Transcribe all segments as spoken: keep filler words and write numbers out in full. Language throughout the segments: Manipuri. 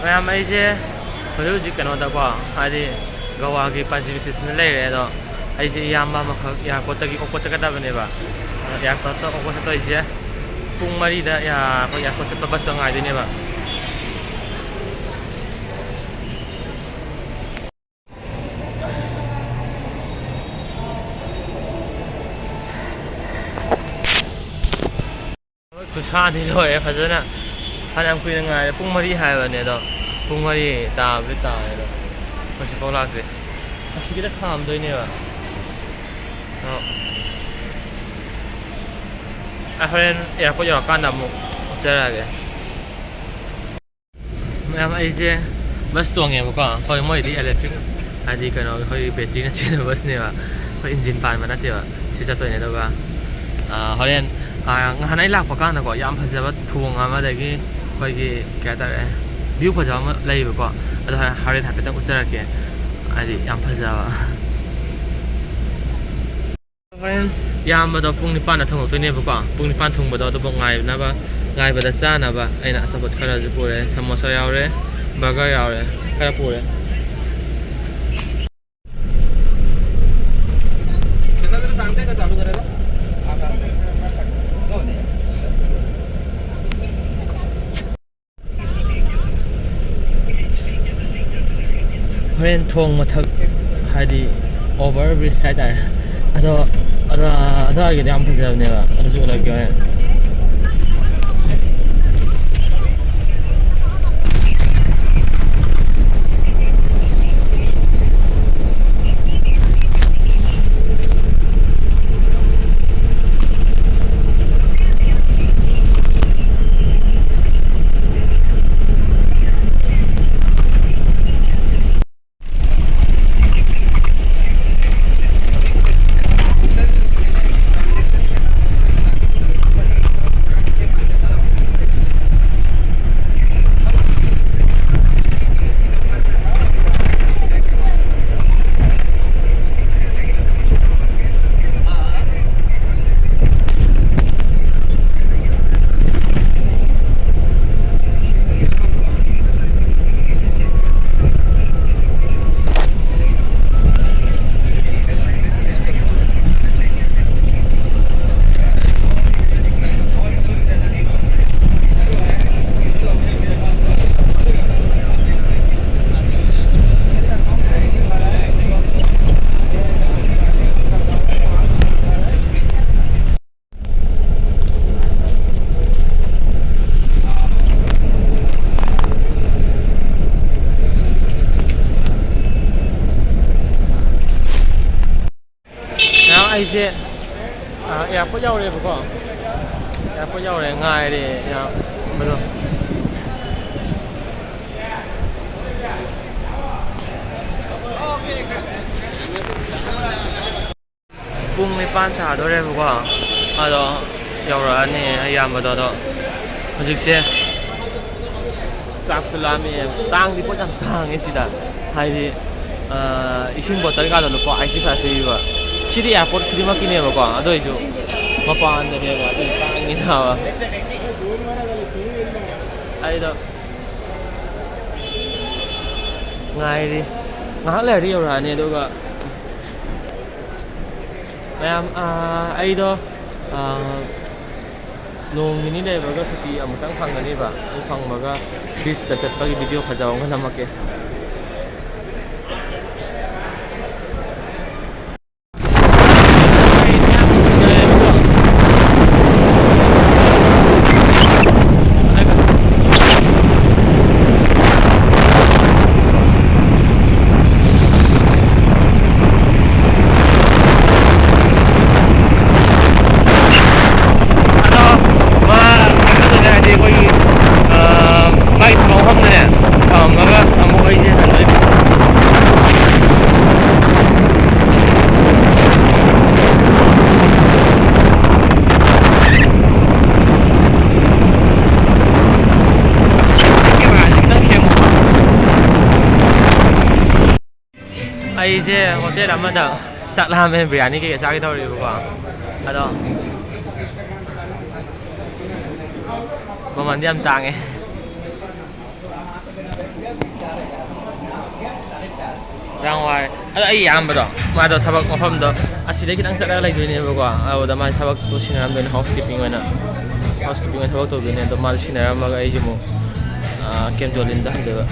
ꯃꯌꯥꯝ, ꯑꯩꯁꯦ ꯍꯧꯖꯤꯛ ꯍꯧꯖꯤꯛ ꯀꯩꯅꯣꯗꯀꯣ, ꯍꯥꯏꯗꯤ ꯒꯋꯥꯒꯤ ꯄꯥꯟꯖꯤꯕꯤ ꯁ꯭ꯇꯦꯁꯟꯗ ꯂꯩꯔꯦ꯫ ꯑꯗꯣ ꯑꯩꯁꯦ ꯏꯌꯥꯝꯕ ꯑꯃꯈꯛ ꯑꯦꯌꯥꯔꯄꯣꯔꯠꯇꯒꯤ ꯑꯣꯛꯄ ꯆꯠꯀꯗꯕꯅꯦꯕ꯫ ꯑꯗꯣ ꯑꯦꯌꯥꯔꯄꯣꯔꯠꯇ ꯑꯣꯛꯄ ꯆꯠꯇꯣꯏꯁꯦ ꯄꯨꯡ ꯃꯔꯤꯗ ꯑꯩꯈꯣꯏ ꯑꯦꯌꯥꯔꯄꯣꯔꯠ ꯆꯠꯄ ꯕꯁꯇꯣ ꯉꯥꯏꯗꯣꯏꯅꯦꯕ꯫ ꯈꯨꯠꯁꯥꯗꯤ ꯂꯣꯏꯔꯦ ꯐꯖꯅ꯫ ꯐꯅꯌꯥꯝ ꯀꯨꯏꯅ ꯉꯥꯏꯔꯦ꯫ ꯄꯨꯡ ꯃꯔꯤ ꯍꯥꯏꯕꯅꯦ, ꯑꯗꯣ ꯄꯨꯡ ꯃꯔꯤ ꯇꯥꯕꯗꯤ ꯇꯥꯔꯦ, ꯑꯗꯣ ꯍꯧꯖꯤꯛꯐꯥꯎ ꯂꯥꯛꯇ꯭ꯔꯤ꯫ ꯑꯁꯤꯒꯤꯗ ꯈꯥꯝꯗꯣꯏꯅꯦꯕ꯫ ꯑꯗꯣ ꯑꯩ ꯍꯣꯔꯦꯟ ꯑꯦꯌꯥꯔꯄꯣꯔꯠ ꯌꯧꯔꯀꯥꯟꯗ ꯑꯃꯨꯛ ꯎꯠꯆꯔꯛꯑꯒꯦ꯫ ꯃꯌꯥꯝ, ꯑꯩꯁꯦ ꯕꯁ ꯇꯣꯡꯉꯦꯕꯀꯣ꯫ ꯑꯩꯈꯣꯏ ꯃꯣꯏꯗꯤ ꯏꯂꯦꯛꯇ꯭ꯔꯤꯛ, ꯍꯥꯏꯗꯤ ꯀꯩꯅꯣ, ꯑꯩꯈꯣꯏꯒꯤ ꯕꯦꯇ꯭ꯔꯤꯅ ꯆꯦꯟꯕ ꯕꯁꯅꯦꯕ꯫ ꯑꯩꯈꯣꯏ ꯏꯟꯖꯤꯟ ꯄꯥꯟꯕ ꯅꯠꯇꯦꯕ꯫ ꯁꯤ ꯆꯠꯇꯣꯏꯅꯦ꯫ ꯑꯗꯨꯒ, ꯑꯥ, ꯍꯣꯔꯦꯟ, ꯑꯥ, ꯉꯍꯥꯟ ꯑꯩ ꯂꯥꯛꯄ ꯀꯥꯟꯗꯀꯣ, ꯌꯥꯝ ꯐꯖꯕ ꯊꯣꯡ ꯑꯃꯗꯒꯤ ꯑꯩꯈꯣꯏꯒꯤ, ꯀꯩ ꯍꯥꯏꯇꯥꯔꯦ, ꯚ꯭ꯌꯨ ꯐꯖꯕ ꯑꯃ ꯂꯩꯌꯦꯕꯀꯣ꯫ ꯑꯗꯣ ꯍꯣꯔꯦꯟ, ꯍꯣꯔꯦꯟ ꯍꯥꯏꯐꯦꯠꯇꯪ ꯎꯠꯆꯔꯛꯀꯦ꯫ ꯍꯥꯏꯗꯤ ꯌꯥꯝ ꯐꯖꯕ꯫ ꯍꯣꯔꯦꯟ ꯏꯌꯥꯝꯕꯗꯣ ꯄꯨꯡ ꯅꯤꯄꯥꯟꯗ ꯊꯣꯡꯉꯛꯇꯣꯏꯅꯦꯕꯀꯣ꯫ ꯄꯨꯡ ꯅꯤꯄꯥꯟ ꯊꯣꯡꯕꯗꯣ ꯑꯗꯨꯐꯥꯎ ꯉꯥꯏꯅꯕ, ꯉꯥꯏꯕꯗ ꯆꯥꯅꯕ ꯑꯩꯅ ꯑꯆꯥꯄꯣꯠ ꯈꯔꯁꯨ ꯄꯨꯔꯦ꯫ ꯁꯃꯣꯁꯥ ꯌꯥꯎꯔꯦ, ꯕꯔꯒꯔ ꯌꯥꯎꯔꯦ, ꯈꯔ ꯄꯨꯔꯦ꯫ ꯍꯣꯔꯦꯟ ꯊꯣꯡ ꯃꯊꯛ, ꯍꯥꯏꯗꯤ ꯑꯣꯚꯔ ꯕ꯭ꯔꯤꯖ ꯍꯥꯏꯇꯥꯔꯦ, ꯑꯗꯣ, ꯑꯗꯣ, ꯑꯗꯨꯋꯥꯏꯒꯤꯗꯣ ꯌꯥꯝ ꯐꯖꯕꯅꯦꯕ, ꯑꯗꯨꯁꯨ ꯎꯠꯂꯛꯀꯦ ꯍꯣꯔꯦꯟ꯫ ꯑꯩꯁꯦ ꯑꯦꯌꯥꯔꯄꯣꯔꯠ ꯌꯧꯔꯦꯕꯀꯣ꯫ ꯑꯦꯌꯥꯔꯄꯣꯔꯠ ꯌꯧꯔꯦ, ꯉꯥꯏꯔꯦ ꯏꯌꯥꯝꯕꯗꯣ꯫ ꯄꯨꯡ ꯅꯤꯄꯥꯟ ꯇꯥꯗꯣꯔꯦꯕꯀꯣ꯫ ꯑꯗꯣ ꯌꯧꯔꯛꯑꯅꯤ ꯏꯌꯥꯝꯕꯗꯣ꯫ ꯑꯗꯣ ꯍꯧꯖꯤꯛꯁꯦ ꯆꯥꯛꯁꯨ ꯂꯥꯝꯃꯦ꯫ ꯇꯥꯡꯗꯤ ꯄꯣꯠ ꯌꯥꯝ ꯇꯥꯡꯉꯦ ꯁꯤꯗ꯫ ꯍꯥꯏꯗꯤ, ꯑ, ꯏꯁꯤꯡ ꯕꯣꯇꯜ ꯀꯥꯗꯣ ꯂꯨꯄꯥ ꯑꯥꯏꯠꯇꯤ ꯐꯥꯏꯚ ꯄꯤꯕ꯫ ꯁꯤꯗꯤ ꯑꯦꯌꯥꯔꯄꯣꯔꯠ ꯈꯨꯗꯤꯡꯃꯛꯀꯤꯅꯦꯕꯀꯣ꯫ ꯑꯗꯨ ꯑꯣꯏꯁꯨ ꯃꯄꯥꯟꯗꯅꯦꯕ꯫ ꯑꯗꯨ ꯇꯥꯡꯉꯤꯅꯦ ꯍꯥꯏꯕ꯫ ꯑꯩꯗꯣ ꯉꯥꯏꯔꯤ꯫ ꯉꯥꯏꯍꯥꯛ ꯂꯩꯔꯗꯤ ꯌꯧꯔꯛꯑꯅꯤ꯫ ꯑꯗꯨꯒ ꯃꯌꯥꯝ, ꯑꯥ, ꯑꯩꯗꯣ, ꯑꯥ, ꯅꯣꯡ ꯅꯤꯅꯤ ꯂꯩꯕꯒ ꯁꯨꯇꯤ ꯑꯃꯨꯛꯇꯪ ꯐꯪꯒꯅꯤꯕ꯫ ꯑꯗꯨ ꯐꯪꯕꯒ ꯕꯤꯁꯇ ꯆꯠꯄꯒꯤ ꯚꯤꯗꯤꯑꯣ ꯐꯖꯕ ꯑꯃ ꯅꯝꯃꯛꯀꯦ꯫ ꯑꯗꯣ ꯃꯥ ꯀꯩꯅꯣꯗꯅꯦ, ꯍꯥꯏꯗꯤ ꯑꯩꯈꯣꯏꯒꯤ, ꯑ, ꯃꯥꯒꯤ ꯊꯕꯛ ꯃꯐꯝꯗꯅꯦ ꯊꯝꯃꯝꯃꯒ ꯑꯃꯨꯛ ꯑꯩꯁꯦ ꯍꯟꯗꯣꯏꯅꯦ꯫ ꯀꯦꯃꯦꯔꯥꯁꯦ ꯈꯤꯇꯪ ꯁꯦꯝꯃꯣ꯫ ꯑꯩꯁꯦ ꯍꯣꯇꯦꯜ ꯑꯃꯗ ꯆꯥꯛ ꯂꯥꯝꯃꯦ, ꯕꯤꯔꯌꯥꯅꯤ ꯀꯩꯀꯩ ꯆꯥꯒꯦ ꯇꯧꯔꯤꯕꯀꯣ꯫ ꯑꯗꯣ ꯃꯃꯜꯗꯤ ꯌꯥꯝ ꯇꯥꯡꯉꯦ꯫ ꯌꯥꯝ ꯋꯥꯔꯦ꯫ ꯑꯗꯣ ꯑꯩ ꯏꯌꯥꯝꯕꯗꯣ, ꯃꯥꯗꯣ ꯊꯕꯛ ꯃꯐꯝꯗꯣ ꯑꯁꯤꯗꯩ ꯈꯤꯇꯪ ꯆꯠꯂꯒ ꯂꯩꯗꯣꯏꯅꯦꯕꯀꯣ꯫ ꯑꯗꯨꯗ ꯃꯥꯁꯦ ꯊꯕꯛꯇꯣ ꯁꯤꯟꯅꯔꯝꯗꯣꯏꯅꯦ, ꯍꯥꯎꯁ ꯀꯤꯞꯄꯤꯡ ꯑꯣꯏꯅ꯫ ꯍꯥꯎꯁ ꯀꯤꯞꯄꯤꯡ ꯑꯣꯏꯅ ꯊꯕꯛ ꯇꯧꯗꯣꯏꯅꯦ꯫ ꯑꯗꯣ ꯃꯥꯁꯦ ꯁꯤꯟꯅꯔꯝꯃꯒ ꯑꯩꯁꯦ ꯑꯃꯨꯛ, ꯑꯥ, ꯀꯦꯝꯖꯣꯂꯤꯟꯗ ꯍꯟꯗꯣꯏꯕ꯫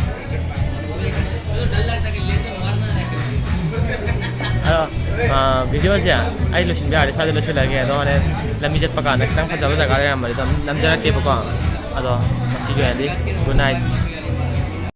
ꯑꯗꯣ, ꯑꯥ, ꯚꯤꯗꯤꯑꯣꯁꯦ ꯑꯩ ꯂꯣꯏꯁꯤꯟꯕ ꯌꯥꯔꯗꯤ ꯁ꯭ꯋꯥꯏꯗ ꯂꯣꯏꯁꯤꯜꯂꯒꯦ꯫ ꯑꯗꯣ ꯍꯣꯔꯦꯟ ꯂꯝꯕꯤ ꯆꯠꯄ ꯀꯥꯟꯗ ꯈꯤꯇꯪ ꯐꯖꯕ ꯖꯒꯥ ꯂꯩꯔꯝꯃꯗꯤ ꯑꯗꯨꯝ ꯅꯝꯖꯔꯛꯀꯦꯕꯀꯣ꯫ ꯑꯗꯣ ꯉꯁꯤꯒꯤ ꯑꯣꯏꯅꯗꯤ good night꯫